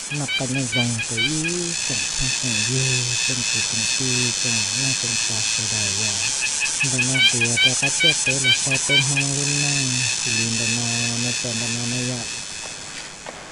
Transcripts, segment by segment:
Noj qab nyob zoo rau ib tsoom phooj tsoom ywg, tsoom kwv tsoom tij, tsoom neej tsoom tsav sawv daws os. Ntawm no kuv yuav rov qab coj peb los saib peb Hmoob lub neej xws li ntawm no, nej pom ntawm no na yom.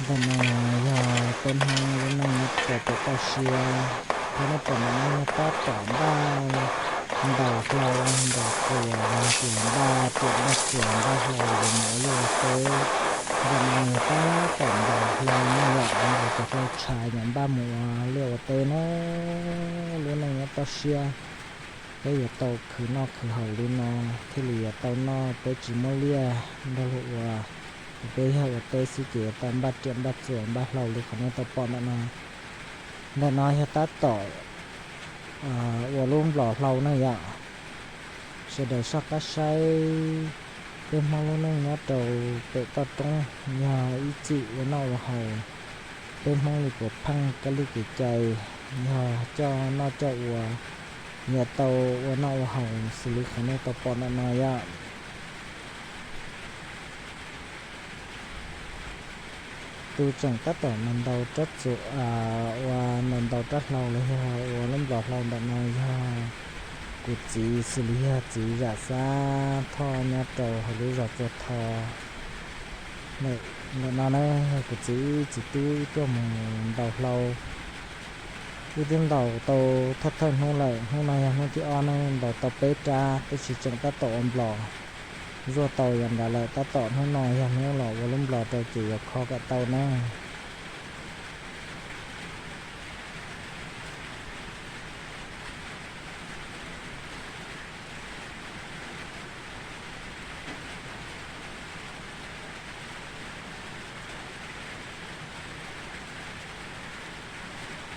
Ntawm no yog peb Hmoob lub neej nyob rau pem toj siab, thiab nej pom ntawm no yog tab tom npaj ntaus hlau, ntaus txuas, los tias npaj riam npaj txuas npaj hlau yuav mus ua liaj ua teb. Ntawm no yog tab tom ntaus hlau na yom, ntaus cov hlau tshav yom, npaj mus ua liaj ua teb na. Lub neej nyob toj siab, peb yuav tau khwv noj khwv haus li no thiaj li yuav tau noj, peb tsis muaj liaj nrog luag ua, peb yog ua teb xwb ces yuav tau npaj riam npaj txuas npaj hlau li qhov nej tau pom ntawm no. Ntawm no yog tab tom ua lub nplos hlau na yom. Sawv daws soj qab saib, peb Hmoob lub neej nyob rau pem toj roob yog ib txwm ua noj ua haus, peb Hmoob li puav pheej kab li kev cai yog coj noj coj ua, yuav tau ua noj ua haus xws li qhov nej tau pom ntawm no yom. Tus tseem tab tom ntaus rab txuas, ua ntaus ntaus rab hlau los yog ua lub nplos hlau ntawm no yog kuv txiv xws li yog txiv Zam Xab Thoj nyob rau hauv lub zos Txua Tho. Ntawm no na yog kuv txiv ib txiv tub tuaj mus ntaus hlau. Wb twb ntaus tau thawj thawj hnub lawm, hnub no yog hnub thib ob na, ntaus tau peb rab tab sis tseem tab tom ua nplos. Zuaj tau yav nrad lawm, tab tom hnub no yog hnub los ua lub nplos rau ces yuav kho kom tau na.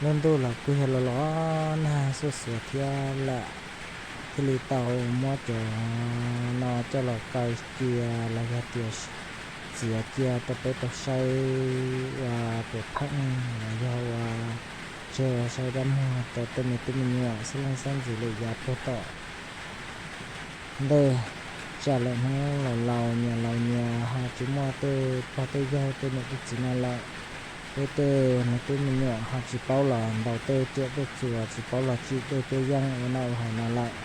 Lub ntuj los kuj yog los los nag xuj xuav thiab lawm, thiaj li tau muab cov no coj los kaw cia los yog tias txiav cia rau peb tau saib ua puav pheej los yog ua tseg ua saib dab muag rau tej me tub me nyuam xeeb leej xeeb ntxwv lwm yam puag tom ntej. Tsam lawm hnub laus laus nyias laus nyias ho tsis muaj tej pog tej yawg tej niam tej txiv no lawm, peb tej me tub me nyuam ho tsis paub los ntaus tej riam tej txuas, tsis paub los tsim tej teb yeeb ua noj ua haus no lawm.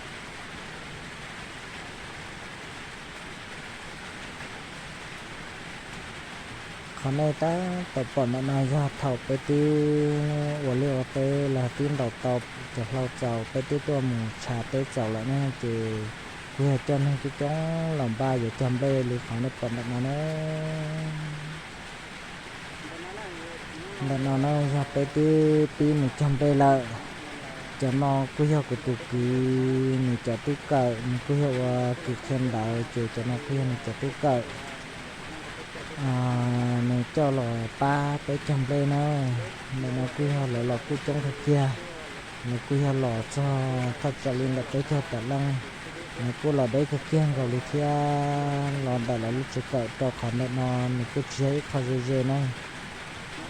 Qhov nej tab tom pom ntawm no yog thaum peb twb ua liaj ua teb los twb ntaus tau cov hlau txaus, peb twb tuaj mus tshav teb txaus lawm na, ces kuj yog coj neeg coob coob los npaj yuav cog nplej li qhov nej pom ntawm no na. Ntawm no na yog peb twb pib mus cog nplej lawm. Cov no kuj yog kuv tus kwv nws cov tub kawm, nws kuj yog ua kws qhia ntawv ces cov no kuj yog nws cov tub kawm. Nws coj los pab peb cog nplej na. Ntawm no kuj yog lawv los kuj coob kawg kiag, lawv kuj yog los txog thaj tsam li ntawm peb caug tawm leej, lawv kuj los deb kawg kiag nkaus li thiab. Los ntawm lawv lub tsev kawm rau qhov ntawm no nws kuj tsis yog ib qho ze ze na.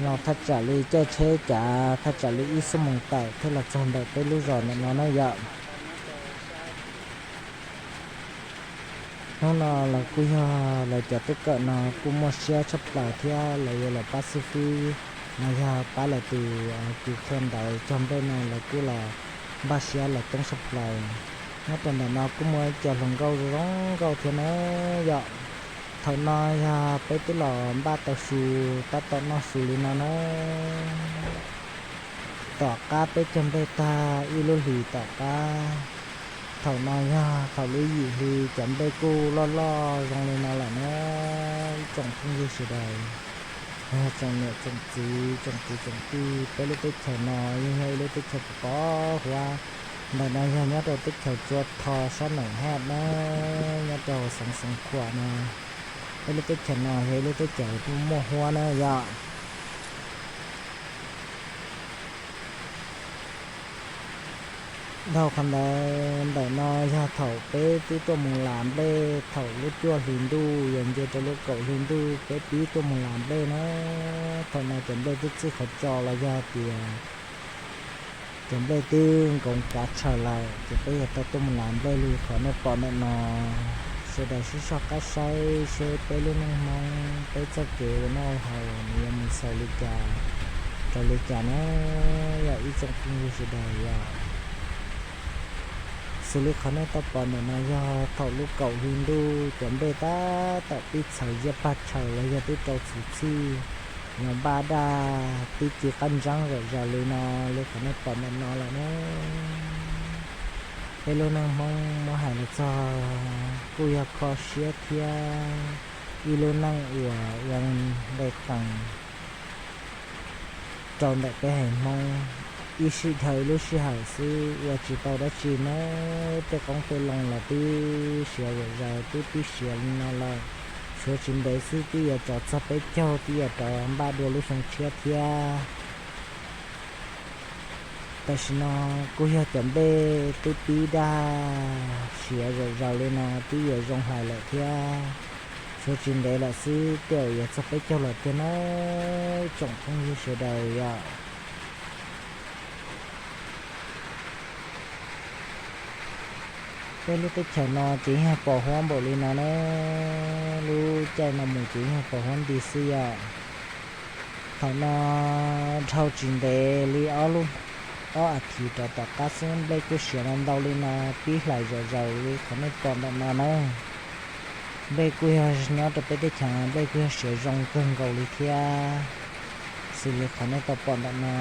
Los thaj tsam li caij tsheb cav thaj tsam li ib xuab moos tawm thiaj los txog ntawm peb lub zos ntawm no na yom. Hnub no los kuj yog lawv cov tub kawm no kuj muaj siab tshaj plaws thiab lawv yuav los pab xib fwb, los yog pab lawv tus kws qhia ntawv cog nplej no lawv kuj los npaj siab los coob tshaj plaws. Nyob rau ntawm no kuj muaj ib co hluas nkauj zoo nkauj thiab na yom. Thaum no yog peb twb los npaj tau su, tab tom noj su li no na. Tom qab peb cog nplej tag ib lub hlis tom qab, thaum no yog thaum lub yim hli cov nplej kuj loj loj zoo li no lawm na. Ib tsoom phooj ywg sawv daws, tsoom niam tsoom txiv tsoom kwv tsoom tij, peb lub teb chaws no yeej yog ib lub teb chaws pov pov huab. Ntawm no yog nyob rau teb chaws Tsua Tho sab Noom Haj na, nyob rau xeev Xeev Khuam no. Peb lub teb chaws no yog ib lub teb chaws muaj huab na yom. Dhau qhov ntawd, ntawm no yog thaum peb twb tuaj mus las nplej thaum lub cuaj hlis ntuj yuav nce rau lub kaum hli ntuj peb pib tuaj mus las nplej na. Thaum no cov nplej twb txwj qhov tso los yog tias cov nplej twb nkoos kav tshaws lawm ces peb yuav tau tuaj mus las nplej li qhov nej pom ntawm no. Sawv daws sib soj qab saib seb peb lub neej Hmoob peb txoj kev ua noj ua haus nws yuav mus xaus li cas. rau li cas na, yog ib tsoom phooj ywg sawv daws yom. Xws li qhov nej tau pom ntawm no yog thaum lub kaum hli ntuj cov nplej tab tom pib txhaws ziab pag tshaws los yog twb rau txhuv txhij, nyob npaj daj tib ci qab ntseeb zom zaws li no, li qhov nej pom ntawm no lawm na. Peb lub neej Hmoob muab hais los txog kuj yog kho siab thiab ib lub neej uas ua nqe qees rau ntawm peb haiv Hmoob ib sij dhau ib lub sij hawm xwb ua tsis tau dab tsi nawb. Tej qoob tej loo los twb siav zom zaws, twb pib siav li no lawm, tshuav tsis ntev xwb twb yuav rov txog peb caug, twb yuav rov npaj dua lub xyoo tshiab thiab. Tam sim no kuj yog cov nplej twb pib daj siav zom zaws li no twb yuav zoo hlais lawm thiab. Tshuav tsis ntev lawm xwb tej zaum yuav txog peb caug lawm tiag nawb tsoom phooj ywg sawv daws yom. Peb lub teb chaws no ces yeej pos huab npaum li no na, lub caij no mus ces yeej pos huab nti xwb yom. Thaum no dhau tsis ntev li ob lub, ob as thiv rov tom qab xwb nplej kuj siav ntau li no, pib hlais zom zaws li qhov nej pom ntawm no na. Nplej kuj yog nyob rau peb teb chaws nplej kuj yog siav zoo kawg nkaus li thiab, xws li qhov nej tau pom ntawm no.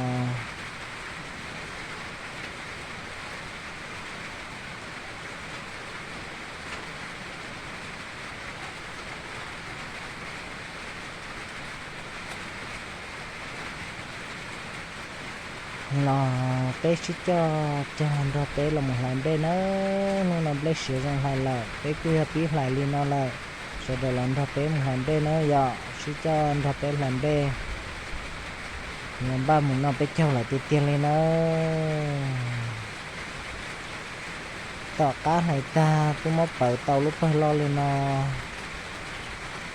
Los peb sib coj cog nrog peb los mus hlais nplej nawb. Hnub no nplej siav zoo hlais lawm, peb kuj yog pib hlais li no lawm. Sawv daws los nrog peb mus hlais nplej nawb yom, sib coj nrog peb hlais nplej. Yuav npaj mus noj peb caug lawm tiag tiag li nawb. Tom qab hlais tag twb muab pawv tau lub pawg loj li no,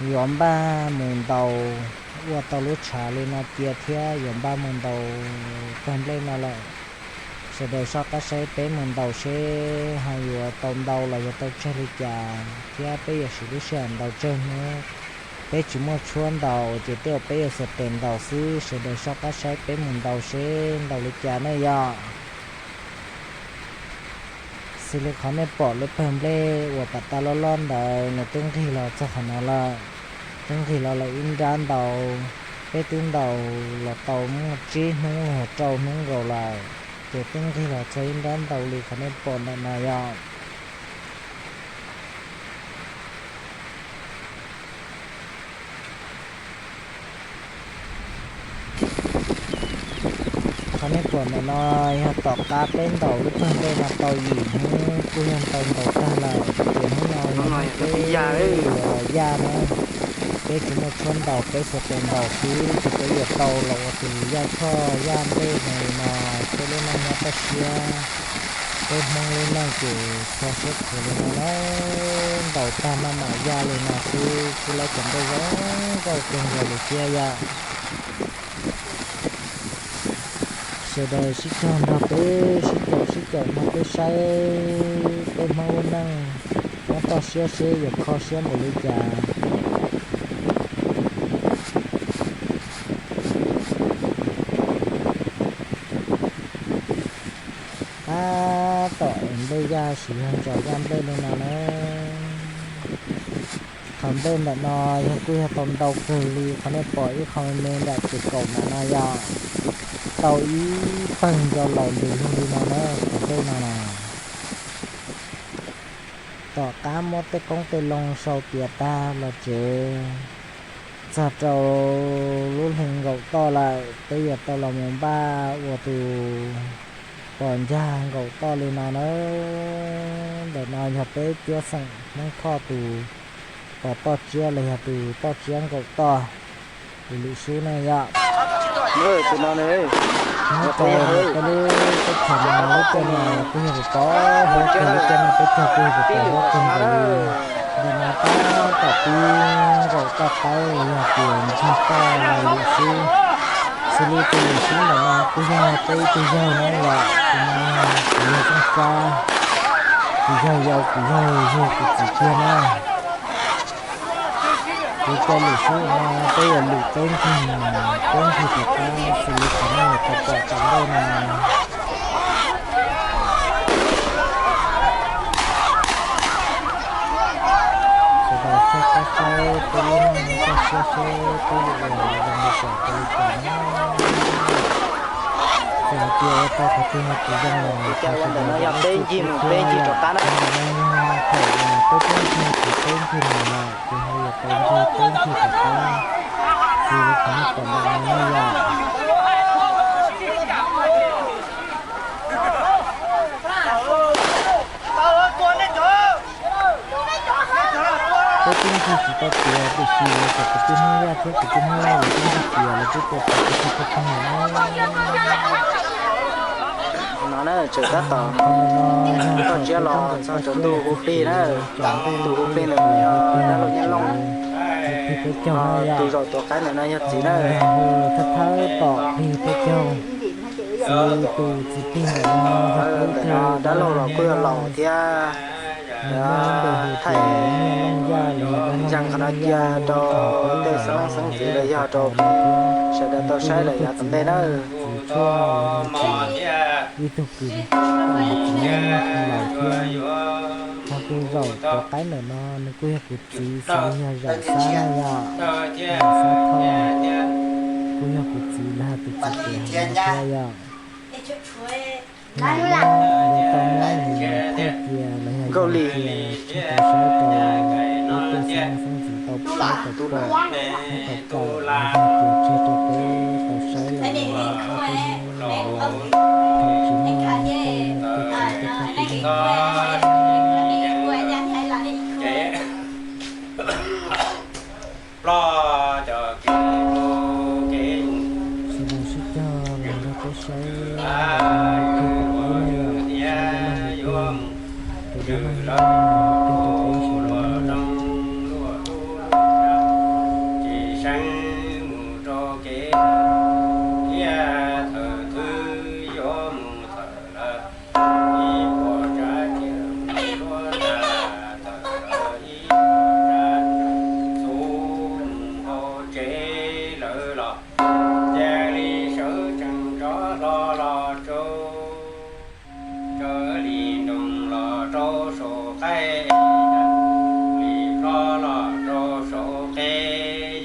yuav npaj mus ntaus, ua tau lub tshav li no cia thiab yuav npaj mus ntaus tag nplej no lawm. Sawv daws soj qab saib peb mus ntaus seb ho yuav tau ntau los yog tau tsawg li cas thiab peb yuav siv lub sij hawm ntaus tsawg hnub. Peb tsis muaj tshuab ntaus ces tej zaum peb yuav xuas tes ntaus xwb, sawv daws soj qab saib peb mus ntaus seb ntaus li cas ne yom. Xws li qhov nej pom lub pawg nplej uas pam tas loj loj ntawd nws twb nqig los txog qhov no lawm, twb nqig los lawm ib nrab ntau. Peb twb ntaus los tau muaj tsib hnub los rau hnub nkaus lawm, ces twb nqig los txog ib nrab ntau li qhov nej pom ntawm no yom. Qhov nej pom ntawm no yog tom qab peb ntaus lub pawg nplej no tau yim hnub kuj yog tau ntaus tag lawm, ces hnub no yog hnub peb yuav los yaj na. Peb tsis muaj tshuab ntaus, peb xuas tes ntaus xwb ces peb yuav tau los ua tus yaj choj yaj nplej zoo li no. Peb lub neej nyob toj siab, peb Hmoob lub neej ces kho siab khuav li no na, ntaus tag maj mam yaj li no xwb kuj lab cov nplej zoo nkauj kawg nkaus li thiab yom. Sawv daws sib cog nrog peb sib caum sib caum nrog peb saib peb Hmoob lub neej nyob toj siab seb yuav kho siab npaum li cas. Tab tom es nplej yaj sim yog ntsos yaj nplej li no na. Qhov nplej ntawm no yog kuj yog tau ntau kawg li qhov nej pom ib qho me me nram ces kaum ntawm no yog tau ib pawg nco laus ntws lug li no na, qhov nplej no na. Tom qab muab tej qoob tej loo sau tiav tag los tsev, txog rau lub hli nkaum toj lawm peb yuav tau los mus npaj ua tus pos ncag nkaum toj li no na. Ntawm no yog peb cuab xeem Hmoob Thoj tus pos toj tsiab los yog tus toj tsiab nkaum toj, tus lwm sub na yom. Nyob rau peb lub teb chaws no lub caij no kuj yog pos huab kawg, lub caij no peb caug kuj yog pos huab kawg nkaus li. Ntawm no tab tom pib nkaum toj qawb los yog tias ncig toj los lwm sub. Xws li tus lwm sub ntawm no kuj yog peb ib tug yawg na yom, tus no yog tus yawg Txooj Xab, tus yawg yau kuv yawg yug kuv txiv kiag na. Kuv cov lwm sub no peb yuav lwm peb ncig, peb ncig tom qab xws li qhov nej yuav tau pom tom ntej no. Sawv daws txhob qab saib peb lub neej, txhob siab seb peb yuav ua zoo li cas rau li cas na. Txawm hais tias ua tau qhov twg ho tsis zoo los thov sawv daws zam lub txim pub thiab yom. Qhov ntawm no yog thaum uas peb peb ncig ces peb ncig mus lawm ces ho yuav tau ncig peb ncig tom qab xws li qhov nej pom ntawm no na yom. Peb twb ncig tsis tau tiav tiam sis lawv cov kwv tij Hmoob Yaj thiab kwv tij Hmoob Lauj lawv twb ncig tiav lawv twb tua tau peb tug phooj ywg na. No na tseem tab tom toj siab los txog tsaus ntuj hu plig na. Tus hu plig ntawm no yog dab laug Nyab Looj, tus zaum tuav qaib ntawm no yog txiv na. Thawj thawj tom plig peb caug, xws li tus txiv plig ntawm no yog tus ntawm no dab laug los kuj yog laus thiab. Nws muaj lub npe hu tias Nyiaj Looj Yaj los yog dab laug Nyiaj Looj Yaj, tab sis tej xeeb leej xeeb ntxwv los yog rau sawv daws tau saib lawm yav tom ntej na. Txiv tshuaj los yog tias ib tug kws txiv neej laus thiab. Ho tus zaum tuav qaib ntawm no nws kuj yog kuv txiv xws li yog zaum Xab na yom, zaum Xab Thoj, kuj yog kuv txiv los yog tus txiv pem hauv no thiab yom. Lam muab, yuav tau muab nws thauj cia los yog yam cia tseg rau saib rau peb tej xeeb leej xeeb ntxwv tau paub tau pom thiab tau kawm los yog tias tseg rau peb tau saib lawm los ob peb hnub los thaum tsis muaj tej tub txiv tej phooj tej ywg. Sawv daws sib cog los nrog peb saib, tus dab laug Nyab Looj tus dab laug Nyab Looj tus dab laug Nyab Looj. Cia li sawv tsees rov hlo los rau, raws li nroos los rau saum qaib, li hlo los rau saum qe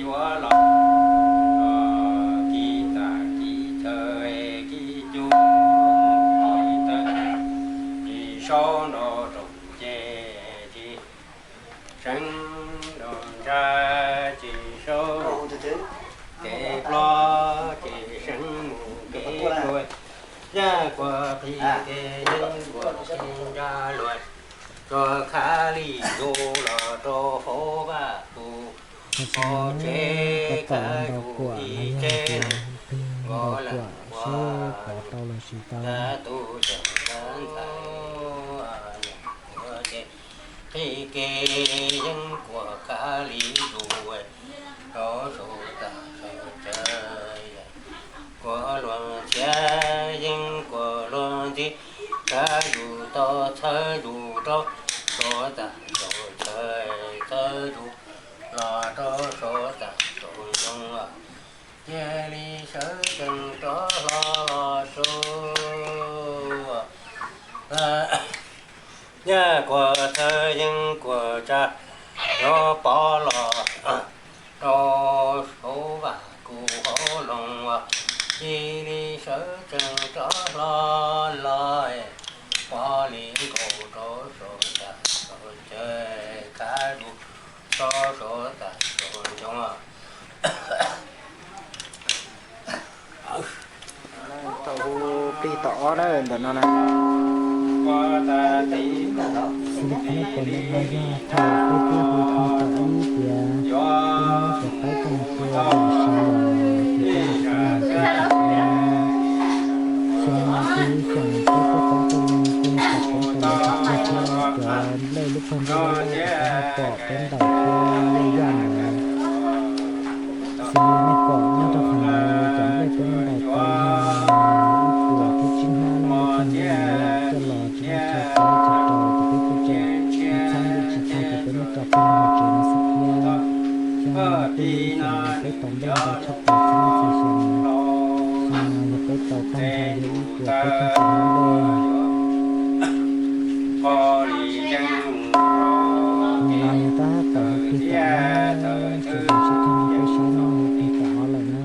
yuav los, kis tag kis chaw kis cug, kis tawg, kis saub nrau rooj ces tsis seev nrau ntsa, tsis saub kev plob, tsis seev mus kev tuag. Yaj kuas phim kev yeeb kuas phim ntsa luag, tsuas khav li zus los rau hauv vaj tus hauv tsev, khav zus ib tsev neeg nkaus lawm ua, kav tus tseem ntxhais ua ces, phim kev yeeb kuas khav li zus rau saum txaj saum chaw, kuas luag ntxhiab yeeb kuas luag ntxhi, khav zus tau txhawv zus rau saum txaj saum chaw, txhawv zus los rau saum txaj saum ntoo, cia li sawv tsees rov hlo los tsuag. Yaj kuas txhawv yeeb kuas tsa, yuav pov los rau hauv vaj kuv hauv loog, cia li sawv tsees rov hlo los, pov li nkaus rau saum txaj saum chaw, khav zus rau saum txaj saum ntoo. Thaum hu plig tom ob na ntawm no na. Xws li qhov nej pom ntawm no yog thaum peb twb hu plig tom ib tias, peb muab cov qaib coj mus tua zaum siav los ces peb yuav tau hu plig tom ob. Xyoo no kuj yog ib xyoos peb tuaj poob rau lawv, kuj yog poob rau lawv tsis tseg thiab cov nplej lub pawg nplej loj loj uas peb muab pom peb ntaus thiab loj yaj ntawd. Xws li nej pom nyob rau qhov ntawd cov nplej peb muab ntaus tau yog ib puas thiab tsib hnab na, lub pawg nplej ntawd coj los tsis muaj chaw txawb chaw rau ces peb kuj tseem ib txhab ntim tsis tag ces peb muab tso plig hauv tsev no xwb thiab. Xyoo no Xyoo no yog peb tau tag nrho yog ib puas peb caug tawm lub nplej. Nim no yog tab tom hu plig tom ob na, tsis tau sib thooj peb saib no hu plig tom ob lawm na.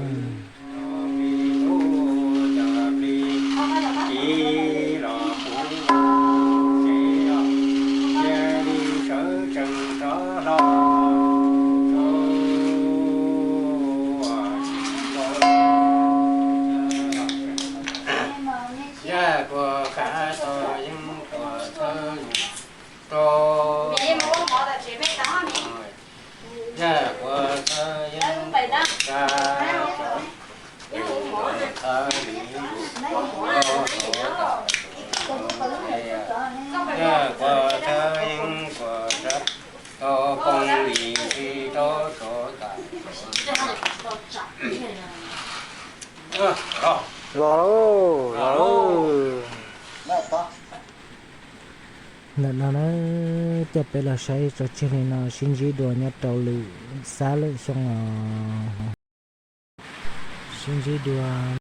Los lauj, los lauj. Ntawm no na, coj peb los saib tso tseg li no, sib ntsib dua nyob rau lwm xab lwm xyoo os. Sib ntsib dua.